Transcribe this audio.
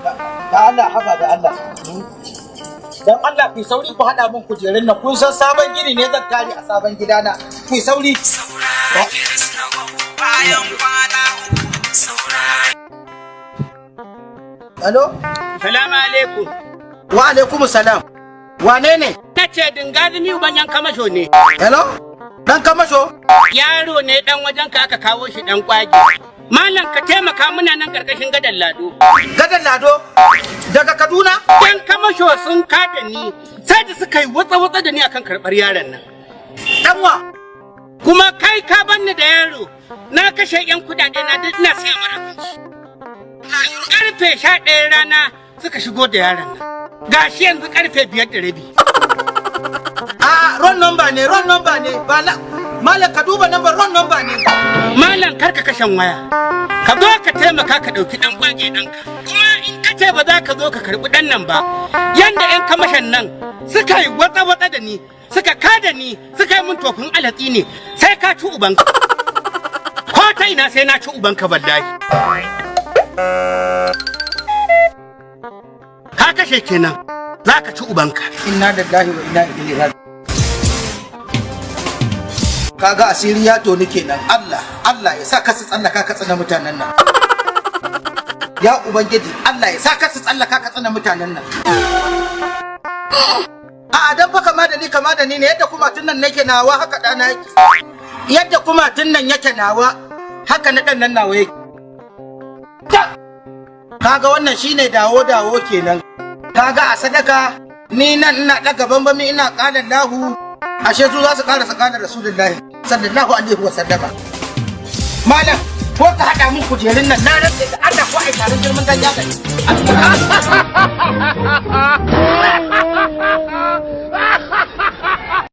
Da Allah, haba da Allah. Dan Allah ku sauri ku haɗa min kujerun nan, kun san sabon gini ne, zan tare a sabon gidana. Ku sauri. Bayan kwana 3 saura. Hello? Salamu alaikum. Wa alaikum salam. Wane ne? Na ce Dingazumi uban yan kamasho ne. Hello? Dan kamasho? Yaro ne dan wajen ka aka kawo shi, dan kwagi. Malam, ka taimaka, muna nan karkashin gadan Lado. Gadan Lado? Daga Kaduna? Yan kamasho sun kada ni, sai da suka yi wutsa wutsa da ni akan karɓar yaron nan. Danwa? Kuma kai ka banni da yaro, na kashe yan kudade na duk ina siya mara abinci. Karfe 11 rana suka shigo da yaron nan. Gashi yanzu karfe 5:30. A wrong number ne, wrong number ne. Ba na. Malam, ka duba number, wrong number ne. Malam, karka kashen waya. Ka zo ka taimaka ka ɗauki ɗan kwage ɗanka. Kuma in ka ce ba za ka zo ka karɓi ɗan nan ba, yanda 'yan kamashan nan suka yi watsa-watsa da ni, suka kada ni, suka yi min tofin alatsi ne, sai ka ci ubanka. Ko ta ina sai na ci ubanka wallahi. Ka kashe kenan, za ka ci ubanka. Inna lillahi wa inna ilaihi raji'un. Kaga asiri ya toni kenan. Allah, Allah ya sa ka su tsallaka ka tsina mutanen nan. Ya Ubangiji, Allah ya sa ka su tsallaka ka tsina mutanen nan. A dan fa kama da ni, kama da ni ne, yadda kuma tun nan nake nawa haka dana yake. Yadda kuma tun nan yake nawa haka na dan nan nawa yake. Kaga wannan shine dawo dawo kenan. Kaga a sadaka ni nan ina daga bambami ina kala lahu, ashe su za su ƙara tsakanin Rasulullahi sallallahu alaihi wa sallama. Malam, ko ka haɗa min kujerun nan, na rantse da Allah ko ai taron girman dan yaga.